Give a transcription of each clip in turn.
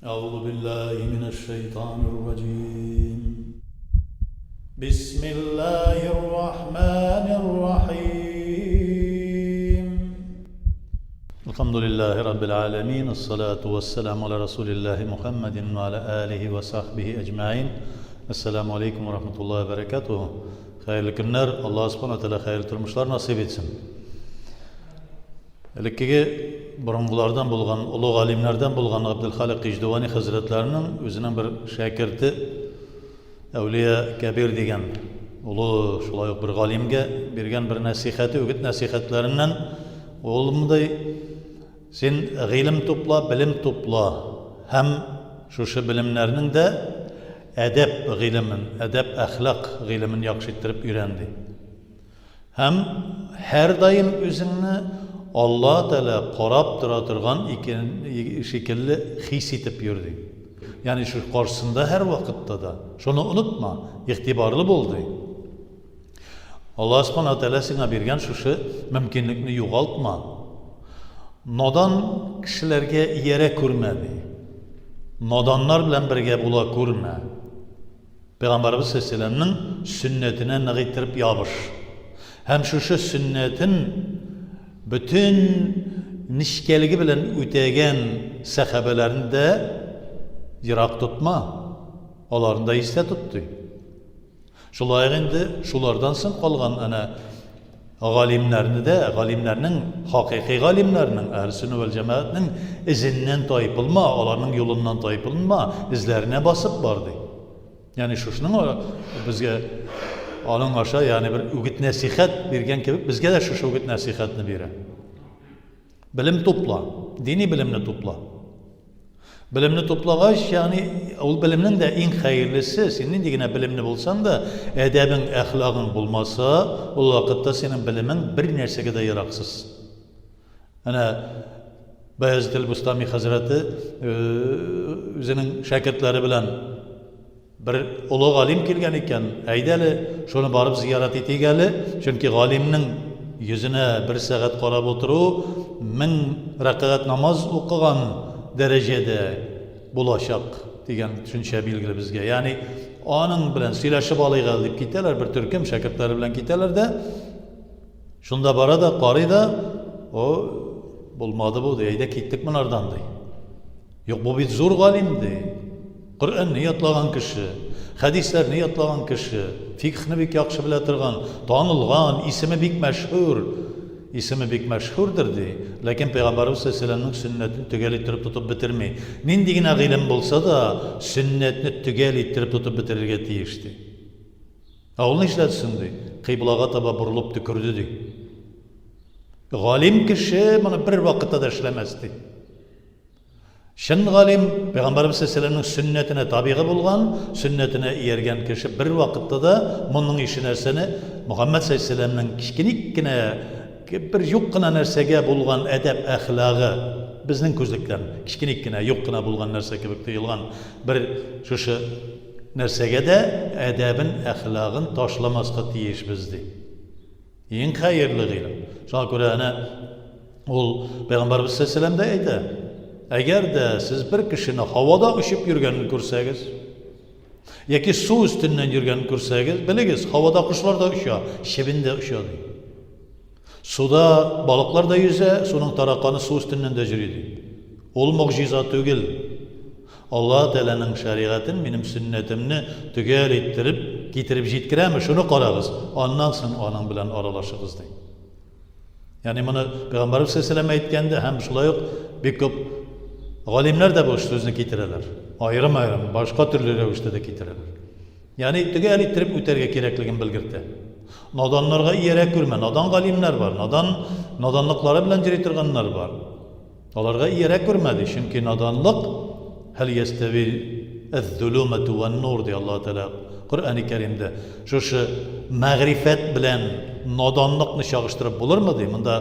أعوذ بالله من الشيطان الرجيم بسم الله الرحمن الرحيم الحمد لله رب العالمين الصلاة والسلام على رسول الله محمد وعلى آله وصحبه أجمعين السلام عليكم ورحمة الله وبركاته Хәерле көннәр, Аллаһ Субхана Тәгалә хәерле тормышлар насыйп итсен. Элеккеге борынгылардан булган, олы галимнәрдән булган Габделхалик Иҗдувани хәзрәтләренең үзенең бер шәкерте Әүлия Кәбир дигән олы шулай ук бер галимгә биргән бер нәсихәте, үгет нәсихәтләреннән ул мондый син гыйлем тупла, белем тупла һәм шушы белемнәрнең дә әдәп гыйлемен, әдәп әхлак гыйлемен яхшы иттереп өйрән ди. Һәм һәрдаим үзеңне Алла Тәгалә карап тора торган икән шикелле хис итеп йөр, ди. Ягъни шул каршысында һәрвакытта да. Шуны онытма, игътибарлы бул, ди. Алла Субхана Тәгалә сиңа биргән шушы мөмкинлекне югалтма. Надан кешеләргә иярә күрмә, ди. Наданнар белән бергә була күрмә. Пәйгамбәребез саллаллаһу сөннәтенә нык иттереп ябыш. Һәм шушы сөннәтен бөтен нечкәлеге белән үтәгән сәхабәләрне дә ерак тотма. Аларны да истә тот, ди. Шулай ук инде шулардан соң калган әнә галимнәрне дә, галимнәрнең, хакыйкый галимнәрнең, әһле сөннә вәл җәмәгатьнең эзеннән тайпылма, аларның юлыннан тайпылма, эзләренә басып бар, ди. Ягъни шушының безгә аның аша, ягъни бер үгет-нәсихәт биргән кебек, безгә дә шушы үгет-нәсихәтне бирә. Белем тупла, дини белемне тупла. Белемне туплагач, ягъни ул белемнең дә иң хәерлесе, син нинди генә белемле булсаң да, әдәбең, әхлагың булмаса, ул вакытта синең белемең бер нәрсәгә дә яраксыз. Әнә Баязид әл-Бустами хәзрәте үзенең шәкертләре белән Бер олы галим килгән икән, әйдә әле, шуны барып зиярәт итик әле, чөнки галимнең йөзенә бер сәгать карап утыру 1000 рәкәгать намаз укыган дәрәҗәдә булачак дигән төшенчә билгеле безгә. Ягъни аның белән сөйләшеп алыйк әле дип китәләр, бер төркем шәкертләре белән китәләр дә, шунда бара да карый да, о, булмады бу, ди, әйдә киттек монардан, ди. Юк, бу бит зур галим, ди. Коръәнне ятлаган кеше, хәдисләрне ятлаган кеше, фикхны бик яхшы белә торган, танылган, исеме бик мәшһүр. Исеме бик мәшһүрдер, ди. Ләкин Пәйгамбәребез саллаллаһу сөннәтен төгәл иттереп тотып бетерми. Нинди генә гыйлем булса да, сөннәтне төгәл иттереп тотып бетерергә тиеш, ди. Ә ул нишләде соң, ди? Кыйблага таба борылып төкерде, ди. Галим кеше моны бер вакытта да эшләмәс, ди. Чын галим, Пәйгамбәребез саллаллаһу сөннәтенә табигы булган, сөннәтенә ияргән кеше бер вакытта да моның ише нәрсәне Мөхәммәд саллаллаһу кечкеник кенә бер юк кына нәрсәгә булган әдәп әхлагы безнең күзлектән кечкеник кенә юк кына булган нәрсә кебек тоелган бер шушы нәрсәгә дә әдәбен әхлагын ташламаска тиешбез ди. Иң хәерле гыйлем. Шуңа күрә әнә ул Пәйгамбәрбез саллаллаһу дә әйтә, әгәр дә сез бер кешене һавада очып йөргәнен күрсәгез, яки су өстеннән йөргәнен күрсәгез, белегез, һавада кошлар да оча, чебен дә оча ди. Суда балыклар да йөзә, суның тараканы су өстеннән дә йөри ди. Ул могҗиза түгел. Аллаһ Тәгаләнең шәригатен, минем сөннәтемне төгәл иттереп китереп җиткерәме, шуны карагыз, аннан соң аның белән аралашыгыз, ди. Ягъни моны Пәйгамбәрбез саллаллаһу әйткәндә һәм шулай ук бик күп галимнәр дә бу сүзне китерәләр. Аерым-аерым, башка төрле рәвештә дә китерәләр. Ягъни төгәл иттереп үтәргә кирәклеген белгертә. Наданнарга иярә күрмә, надан галимнәр бар, надан наданлыклары белән йөри торганнар бар. Аларга иярә күрмә, ди, чөнки наданлык, һәл ястәви әз-зулумату ван-нур, ди Аллаһ Тәгалә Коръәни Кәримдә. Шушы мәгърифәт белән наданлыкны чагыштырып булырмы, ди? Монда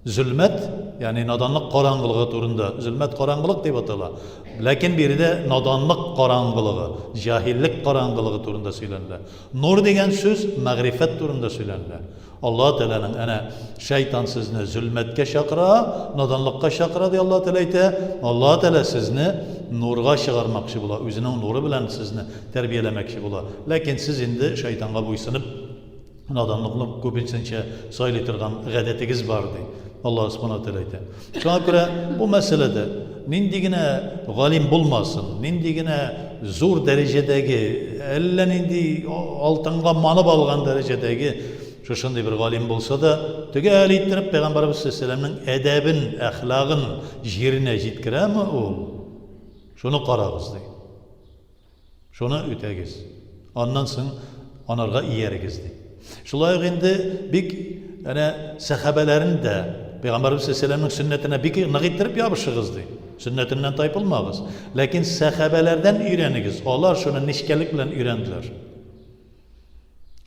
Зөлмәт, ягъни наданлык караңгылыгы турында, зөлмәт караңгылык дип атала. Ләкин биредә наданлык караңгылыгы, җаһиллек караңгылыгы турында сөйләнелә. Нур дигән сүз мәгърифәт турында сөйләнелә. Аллаһ Тәгаләнең әнә шайтан сезне зөлмәткә чакыра, наданлыкка чакыра ди Аллаһ Тәгалә әйтә. Аллаһ Тәгалә сезне нурга чыгармакчы була, үзенең нуры белән сезне тәрбияләмәкче була. Ләкин сез инде шайтанга буйсынып наданлыкны күбесенчә сайлый торган гадәтегез бар ди. Аллаһ Субхану Тәгалә әйтә. Шуңа күрә бу мәсьәләдә нинди генә галим булмасын, нинди генә зур дәрәҗәдәге, әллә нинди алтынга манып алган дәрәҗәдәге шушындый бер галим булса да, төгәл иттереп Пәйгамбәребез саллаллаһу әдәбен, әхлагын җиренә җиткерәме ул? Шуны карагыз ди. Шуны үтәгез. Аннан соң анарга иярегез, ди. Шулай ук инде бик әнә сәхабәләрен дә Пәйгамбәрбез саллаллаһу сөннәтенә бик нык иттереп ябышыгыз, ди. Сөннәтеннән тайпылмагыз. Ләкин сәхабәләрдән өйрәнегез. Алар шуны нечкәлек белән өйрәнделәр.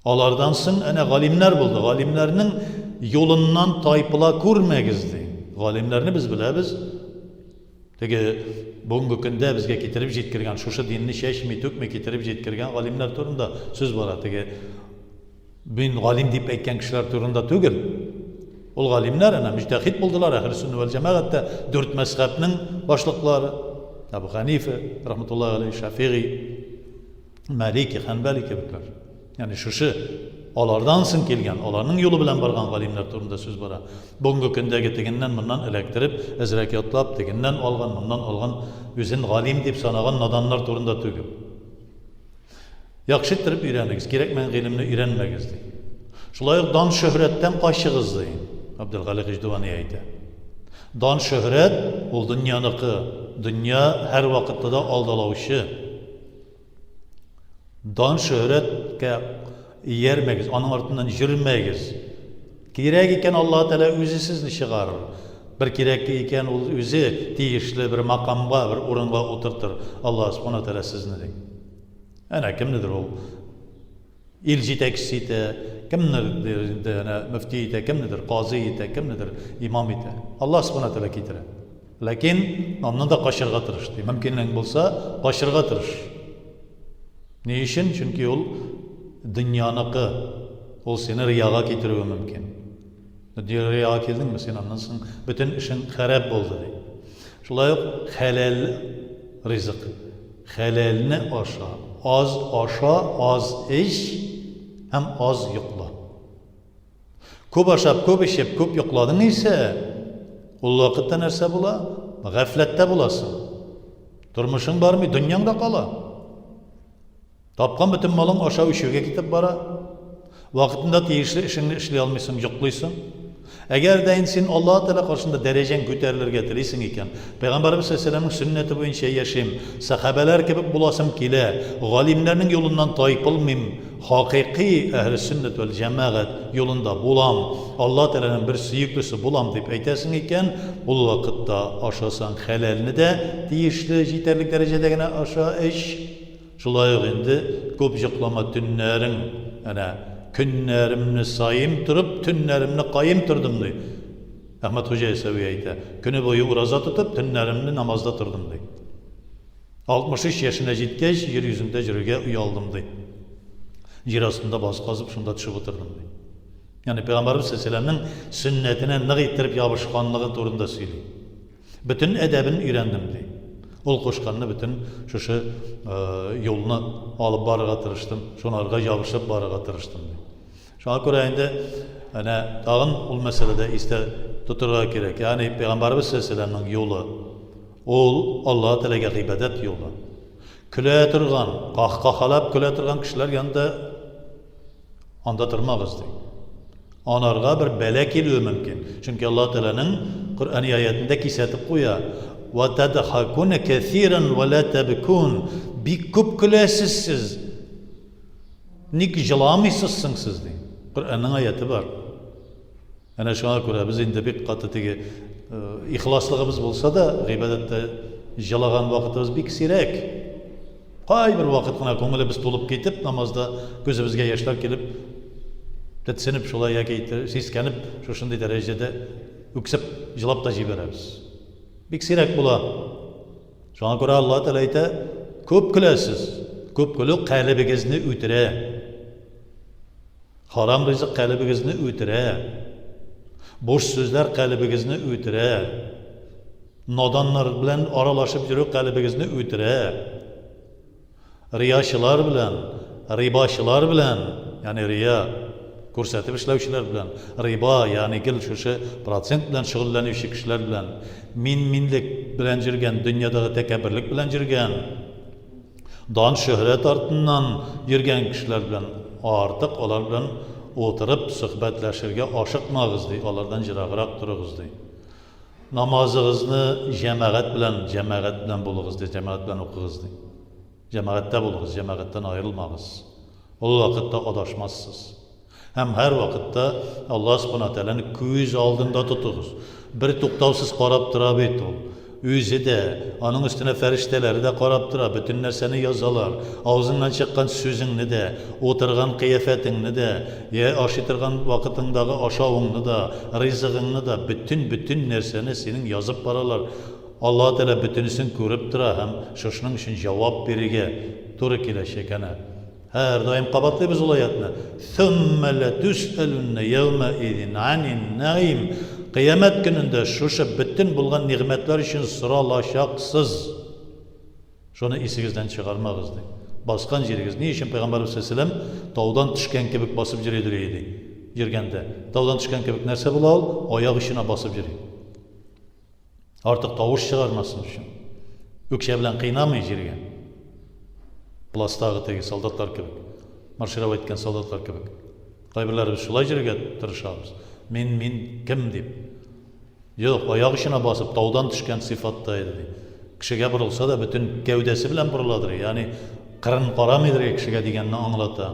Алардан соң әнә галимнәр булды. Галимнәрнең юлыннан тайпыла күрмәгез, ди. Галимнәрне без беләбез. Теге бүгенге көндә безгә китереп җиткергән, шушы динне чәчми, түкми китереп җиткергән галимнәр турында сүз бара. Теге мин галим дип әйткән кешеләр турында түгел. Ул галимнәр әнә мөҗтәһид булдылар, әһле сөннә вәл җәмәгатьтә дүрт мәзхәбнең башлыклары. Әбу Ханифа, рахматуллаһи алейһи, Шафигый, Малики, Ханбали кебекләр. Ягъни шушы алардан соң килгән, аларның юлы белән барган галимнәр турында сүз бара. Бүгенге көндәге тегеннән моннан эләктереп, әзрәк ятлап, тегеннән алган, моннан алган, үзен галим дип санаган наданнар турында түгел. Яхшы иттереп өйрәнегез, кирәкмәгән гыйлемне өйрәнмәгез, ди. Шулай ук дан-шөһрәттән качыгыз, ди. Абделгали Гыҗдувани әйтә. Дан-шөһрәт ул дөньяныкы. Дөнья һәрвакытта да алдалаучы. Дан-шөһрәткә иярмәгез, аның артыннан йөрмәгез. Кирәк икән, Аллаһ Тәгалә үзе сезне чыгарыр. Бер кирәк икән, ул үзе тиешле бер макамга, бер урынга утыртыр. Аллаһ Субхана Тәгалә сезне ди. Әнә кемнедер ул ил җитәкчесе итә, кемнедер инде әнә мөфти итә, кемнедер казый итә, кемнедер имам итә. Аллаһ Субхана Тәгалә китерә. Ләкин аннан да качарга тырыш, ди. Мөмкинлегең булса, качарга тырыш. Ни өчен? Чөнки ул дөньяныкы. Ул сине рияга китерүе мөмкин. Рияга килдеңме, син аннан соң бөтен эшең харап булды, ди. Шулай ук хәләл ризык. Хәләлне аша. Аз аша, аз эч һәм аз йокла. Күп ашап, күп эчеп, күп йокладың исә, ул вакытта нәрсә була? Гафләттә буласың. Тормышың бармый, дөньяң да кала. Тапкан бөтен малың ашау-эчүгә китеп бара. Вакытында тиешле эшеңне эшли алмыйсың, йоклыйсың. Әгәр дә инде син Аллаһ Тәгалә каршында дәрәҗәң күтәрелергә телисең икән, Пәйгамбәребез саллаллаһу сөннәте буенча яшим, сәхабәләр кебек буласым килә, галимнәрнең юлыннан тайпылмыйм, хакыйкый әһле сөннәт вәл җәмәгать юлында булам, Аллаһ Тәгаләнең бер сөеклесе булам дип әйтәсең икән, ул вакытта ашасаң хәләлне дә тиешле җитәрлек дәрәҗәдә генә аша, эч. Шулай ук инде күп йоклама төннәрең, әнә, көннәремне саим торып, төннәремне каим тордым, ди. Әхмәт Хуҗа Ясәви әйтә, көне буе ураза тотып, төннәремне намазда тордым, ди. 63 яшенә җиткәч, җир йөзендә йөрергә оялдым, ди. Җир астында баз казып, шунда төшеп утырдым, ди. Ягъни Пәйгамбәребез саллаллаһу алейһи сөннәтенә нык иттереп ябышканлыгы турында сөйли. Бөтен әдәбен өйрәндем, ди. Ул кушканны бөтен шушы юлны алып барырга тырыштым, шунарга ябышып барырга тырыштым, ди. Шуңа күрә инде әнә тагын ул мәсьәләдә истә тотырга кирәк. Ягъни Пәйгамбәребез саллаллаһу юлы ул Аллаһ Тәгаләгә гыйбадәт юлы. Көлә торган, кахкахалап көлә торган кешеләр янында анда тормагыз ди. Анарга бер бәла килүе мөмкин. Чөнки Аллаһ Тәгаләнең Коръәни аятендә кисәтеп куя. Ва тадхакуна кәсиран ва ла табкун. Бик күп көләсез сез. Ник җыламыйсыз соң сез ди. Коръәннең аяты бар. Әнә шуңа күрә без инде бик каты теге ихласлыгыбыз булса да, гыйбадәттә җылаган вакытыбыз бик сирәк. Кайбер вакыт кына күңелебез тулып китеп, намазда күзебезгә яшьләр килеп, тетсенеп шулай яки сискәнеп шушындый дәрәҗәдә үксеп җылап та җибәрәбез. Бик сирәк була. Шуңа күрә Аллаһ Тәгалә әйтә, күп көләсез. Күп көлү калебегезне үтерә. Харам ризык калебегезне үтерә. Буш сүзләр калебегезне үтерә. Наданнар белән аралашып йөрү калебегезне үтерә. Риячылар белән, рибачылар белән, ягъни рия күрсәтеп эшләүчеләр белән, риба, ягъни гел шушы процент белән шөгыльләнүче кешеләр белән, мин-минлек белән йөргән, дөньядагы тәкәбберлек белән йөргән, дан шөһрәт артыннан йөргән кешеләр белән артык алар белән утырып сөхбәтләшергә ашыкмагыз, ди, алардан ераграк торыгыз, ди. Намазыгызны җәмәгать белән, җәмәгать белән булыгыз, ди, җәмәгать белән укыгыз, ди. Җәмәгатьтә булыгыз, җәмәгатьтән аерылмагыз. Ул вакытта адашмассыз. Һәм һәр вакытта Аллаһ Субхана Тәгаләне күз алдында тотыгыз. Бер туктаусыз карап тора бит ул. Үзе дә, аның өстенә фәрештәләре дә карап тора, бөтен нәрсәне язалар. Авызыңнан чыккан сүзеңне дә, утырган кыяфәтеңне дә, йә ашый торган вакытыңдагы ашавыңны да, ризыгыңны да, бөтен-бөтен нәрсәне синең язып баралар. Аллаһы Тәгалә бөтенесен күреп тора һәм шушының өчен җавап бирергә туры киләчәк әнә. Һәрдаим кабатлыйбыз ул аятны. Сумма ләтүсәлүннә яумә изин анин наим. Кыямәт көнендә шушы бөтен булган нигъмәтләр өчен соралачаксыз. Шуны исегездән чыгармагыз, ди. Баскан җирегез. Ни өчен Пәйгамбәрбез саллаллаһу алейһи таудан төшкән кебек басып йөридер иде? Йөргәндә. Таудан төшкән кебек нәрсә була ул? Аяк очына басып йөри. Артык тавыш чыгармасын өчен. Үкчә белән кыйнамый җиргә. Пластагы теге солдатлар кебек. Маршировать иткән солдатлар кебек. Кайберләребез шулай йөрергә тырышабыз. Мин, мин кем дип. Юк, аяк очына басып, таудан төшкән сыйфатта иде ди. Кешегә борылса да, бөтен гәүдәсе белән борыладыр. Ягъни кырын карамыйдыр кешегә дигәнне аңлата.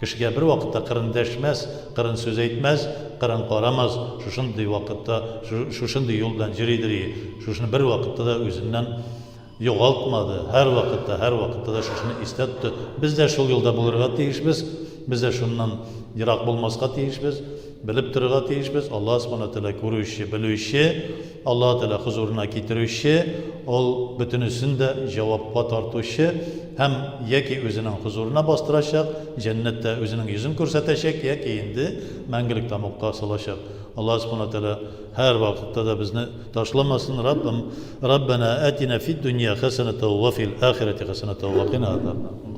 Кешегә бер вакытта кырын дәшмәс, кырын сүз әйтмәс, кырын карамас, шушындый вакытта, шушындый юл белән йөридер и, шушыны бер вакытта да үзеннән югалтмады, һәрвакытта, һәрвакытта да шушыны истә тотты. Без дә шул юлда булырга тиешбез, без дә шуннан ерак булмаска тиешбез, белеп торырга тиешбез, Аллаһ Субхана Тәгалә күрүче, белүче, Аллаһ Тәгалә хозурына китерүче, ул бөтенесен дә җавапка тартучы һәм яки үзенең хозурына бастырачак, җәннәттә үзенең йөзен күрсәтәчәк, яки инде мәңгелек тәмугка салачак. Аллаһ Субхана Тәгалә һәрвакытта да безне ташламасын, Раббым, Раббана атина фид дөнья хәсәнәтә ва фил ахирәти хәсәнәтә ва кина азабнар.